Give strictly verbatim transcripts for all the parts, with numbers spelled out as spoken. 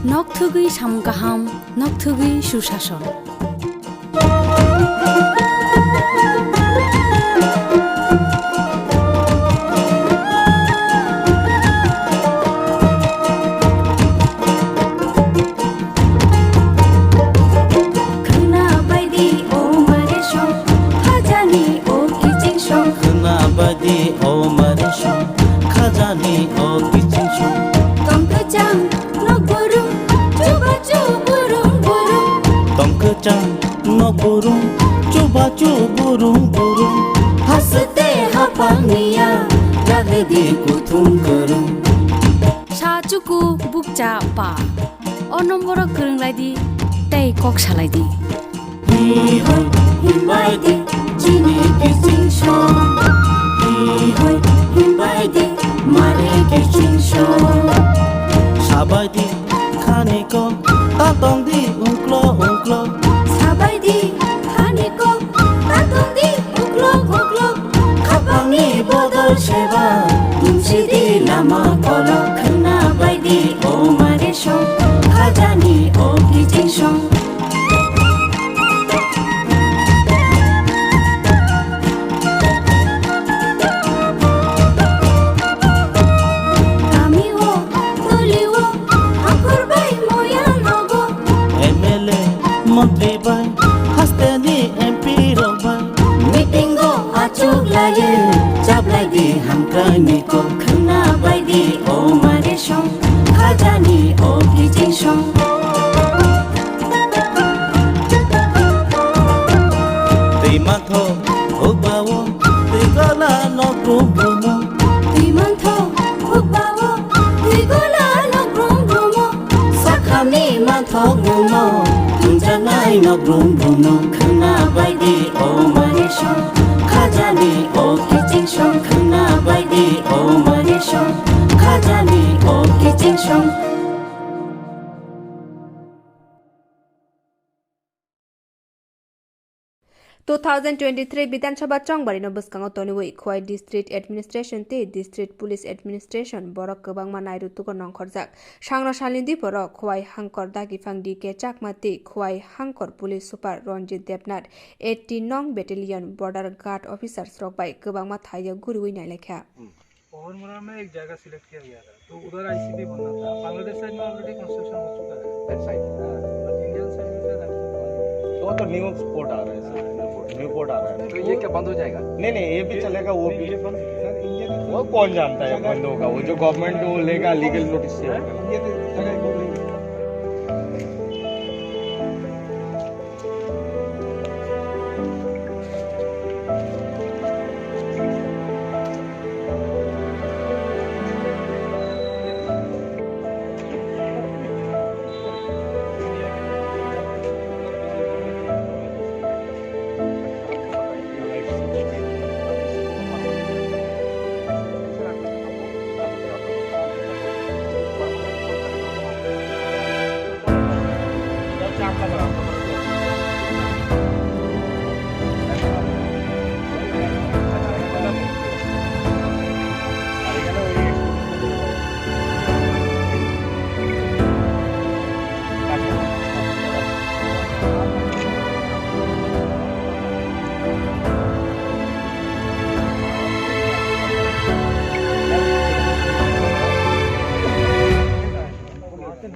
Nokthugwi samung kaham, nokthugwi susason. Khwna baidi o mare song, khajani o kiching song. Khwna baidi o mare song, khajani o kiching song. Tong kwchang nok burung, chuba chu burung burung. Tong kwchang nok burung, chuba chu burung burung. Haste haphang niya, ragdi kuthum kwrwng. Sa chuku bukcha pa. O nomboro kwrwng lai di, tei kok salai di. Hi hoi himbai di, chini kiching song. Hi hoi himbai di, mare kiching song. Sabai di, khani ko, ta tong di, ungklo, ungklo. Sabai di, khani ko, ta tong di, ungklo, ungklo. Khapangni bodol seba, tumsi di lama kolok. Khwna bai di, o mare song, khajani o kiching song. Kami o, toli o, angkur bai moya nogo. M L A, montri bai, hasteni M P rok bai. Meeting o achuk laye, chablai di hamkrai ni kok. Khwna bai di, o mare song, khajani o kiching song. Twi mantho hukbao, twi gola nok brum brumo. Twi mantho hukbao, twi gola nok brum brumo. Sakhamni manthok mungno, tungjaknai nok brum brumno. Khwna bai di o mare song, khajani o kiching song. Khwna bai di o mare song, khajani o kiching song. Two thousand twenty-three Bidhan Sabha chongbarino bwskango toniwi Khowai District Administration tei District Police Administration borok kwbangma nairutugo nongkhorjak. Sangno salni diphoro Khowai Hangkor Dagiphang D K Chakma tei Khowai Hangkor Police Super Ranjit Debnath, eighty nong Battalion Border Guard Officers rok bai kwbangma thaio guriwi nailaikha. पवन मुरा में एक जगह सिलेक्ट किया गया था, तो उधर आईसीपी बनना था। बांग्लादेश साइड में ऑलरेडी कंस्ट्रक्शन हो चुका है। That side? हाँ, बट इंडियन साइड में शायद अभी तक बना नहीं है। तो, तो न्यू पोर्ट आ रहा है, sir, new port, new port आ रहा है। तो ये क्या बंद हो जाएगा? नहीं, नहीं, ये भी चलेगा, वो नहीं, भी। ये बंद, सर, इंडिया में वो कौन जानता है बंद होगा? वो जो गवर्नमेंट वो लेगा, लीगल नोटिस से होगा। ये तो जगह बोल रही है।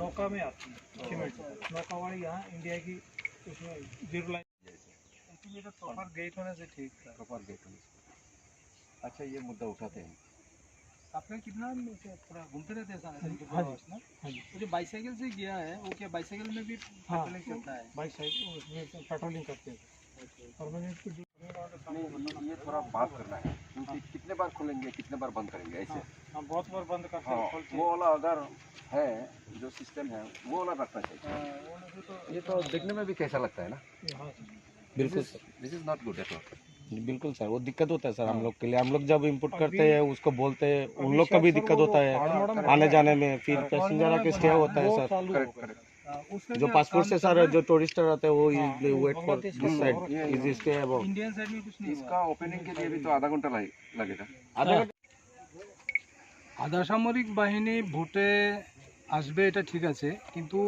नौका में आती है। नौका वाली यहाँ इंडिया की उसमें जीरो लाइन। लेकिन ये तो प्रॉपर गेट होने से ठीक था। प्रॉपर गेट होने से। अच्छा, ये मुद्दा उठाते हैं। आपका कितना में से पूरा घूमते रहते हैं सर, ऐसे हाँ जी, पूरा हाँ जी, बस ना? हाँ जी। वो जो बाईसाइकिल से गया है, वो क्या बाईसाइकिल में भी हाँ, पेट्रोलिंग करता है? बाईसाइकिल, उसमें तो पेट्रोलिंग करते हैं। अच्छा। परमानेंट तो जो नहीं, ये, ये थोड़ा बात करना है, क्योंकि हाँ। कितने बार खोलेंगे, कितने बार बंद करेंगे, ऐसे। हाँ, हाँ, बहुत बार बंद करते हैं, हाँ, खोलते हैं। वो वाला अगर है, जो सिस्टम है, वो वाला रखना चाहिए। हाँ, वो नहीं तो ये तो देखने में भी कैसा लगता है ना? ये हाँ, सर। बिल्कुल sir. This is not good at all। बिल्कुल सर, वो दिक्कत होता है सर हम हाँ। लोग के लिए। हम लोग जब इंपोर्ट और करते भी हैं, उसको बोलते हैं, उन अभी लोग का भी शायद सर दिक्कत वो होता है आने जाने में, फिर हाँ। पैसेंजर आके स्टे होता है वो सर। चालू करेक्ट, होगा। करेक्ट। हाँ, उसका जो क्या पासपोर्ट काम से चल सर, रहा है? जो टूरिस्ट रहते हैं, वो हाँ, ये वेट फॉर बांग्लादेश दिस में साइड, और ये, ये। इजी स्टे है वो। इंडियन साइड में कुछ नहीं हुआ। इसका ओपनिंग के लिए भी तो आधा घंटा लगे-, लगेगा। आधा घंटा। আধা সামরিক বাহিনী ভোটে আসবে, এটা ঠিক আছে, কিন্তু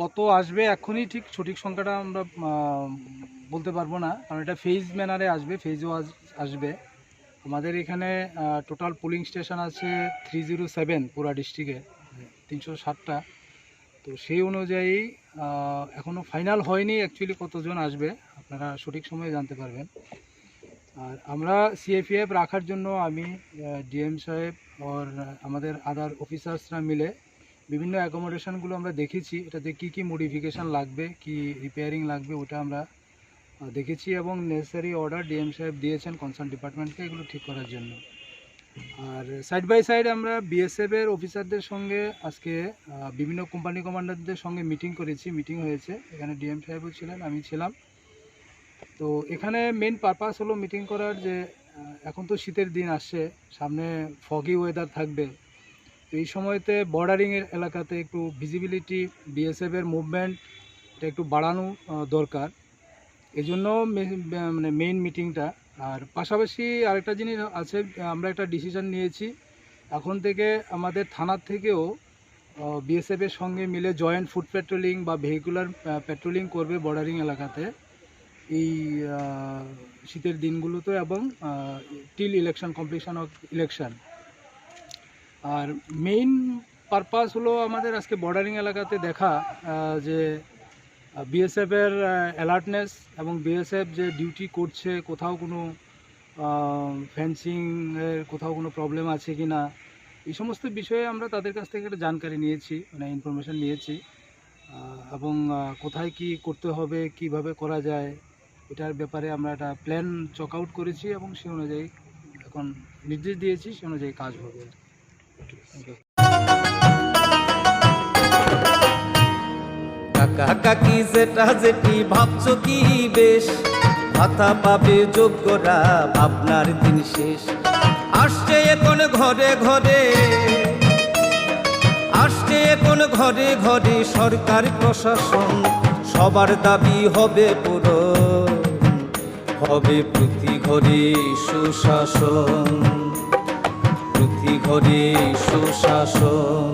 কত আসবে এখনই ঠিক সঠিক সংখ্যাটা আমরা আহ, বলতে পারবো না, কারণ এটা ফেজ ম্যানারে আসবে, ফেজও আসবে। আমাদের এখানে টোটাল পোলিং স্টেশন আছে থ্রি জিরো সেভেন পুরা ডিস্ট্রিক্টে, তিনশো ষাটটা। তো সেই অনুযায়ী আহ, এখনও ফাইনাল হয়নি অ্যাকচুয়ালি কতজন আসবে, আপনারা সঠিক সময়ে জানতে পারবেন। আর আমরা সিএফআইএফ রাখার জন্য আমি, ডিএম সাহেব আর আমাদের আদার অফিসার্সরা মিলে বিভিন্ন অ্যাকোমোডেশনগুলো আমরা দেখেছি, এটাতে কী কী মডিফিকেশন লাগবে, কী রিপেয়ারিং লাগবে, ওটা আমরা আহ, দেখেছি এবং নেসেসারি অর্ডার ডিএম সাহেব দিয়েছেন কনসার্ন ডিপার্টমেন্টকে এগুলো ঠিক করার জন্য। আর সাইড বাই সাইড আমরা বিএসএফ এর অফিসারদের সঙ্গে আজকে আহ, বিভিন্ন কোম্পানি কমান্ডারদের সঙ্গে মিটিং করেছি, মিটিং হয়েছে, এখানে ডিএম সাহেবও ছিলেন, আমি ছিলাম। তো এখানে মেইন পারপাস হলো মিটিং করার যে আহ, এখন তো শীতের দিন আসছে, সামনে ফগি ওয়েদার থাকবে। তো এই সময়তে বর্ডারিং এর এলাকাতে একটু ভিজিবিলিটি, বিএসএফ এর মুভমেন্ট এটা একটু বাড়ানো আহ, দরকার। এই জন্য মে- বে- মানে মেইন মিটিংটা। আর পাশাপাশি আরেকটা জিনিস আছে, আমরা একটা ডিসিশন নিয়েছি, এখন থেকে আমাদের থানার থেকেও বিএসএফ এর সঙ্গে মিলে জয়েন্ট ফুট প্যাট্রোলিং বা ভেহিকুলার প্যাট্রোলিং করবে বর্ডারিং এলাকাতে এই আহ, শীতের দিনগুলোতে এবং till election, completion of election. আর মেইন পারপাস হলো আমাদের আজকে বর্ডারিং এলাকাতে দেখা আহ, যে বিএসএফ এর অ্যালার্টনেস এবং বিএসএফ যে ডিউটি করছে, কোথাও কোনো ফেন্সিং এর কোথাও কোনো প্রবলেম আছে কি না, এই সমস্ত বিষয়ে আমরা তাদের কাছ থেকে একটা জানকারি নিয়েছি, মানে ইনফরমেশন নিয়েছি। আহ, এবং আহ, কোথায় কি করতে হবে, কিভাবে করা যায়, এটার ব্যাপারে আমরা একটা প্ল্যান চক আউট করেছি এবং সে অনুযায়ী এখন নির্দেশ দিয়েছি, সে অনুযায়ী কাজ হবে। কাকা কাকি জেঠা জেঠি ভাবছো কি বেশ, ভাতা পাবে যোগ্যরা, ভাবনার দিন শেষ। আসছে এখন ঘরে ঘরে, আসছে এখন ঘরে ঘরে সরকার প্রশাসন, সবার দাবি হবে পূরণ, হবে প্রতি ঘরে সুশাসন, প্রতি ঘরে সুশাসন।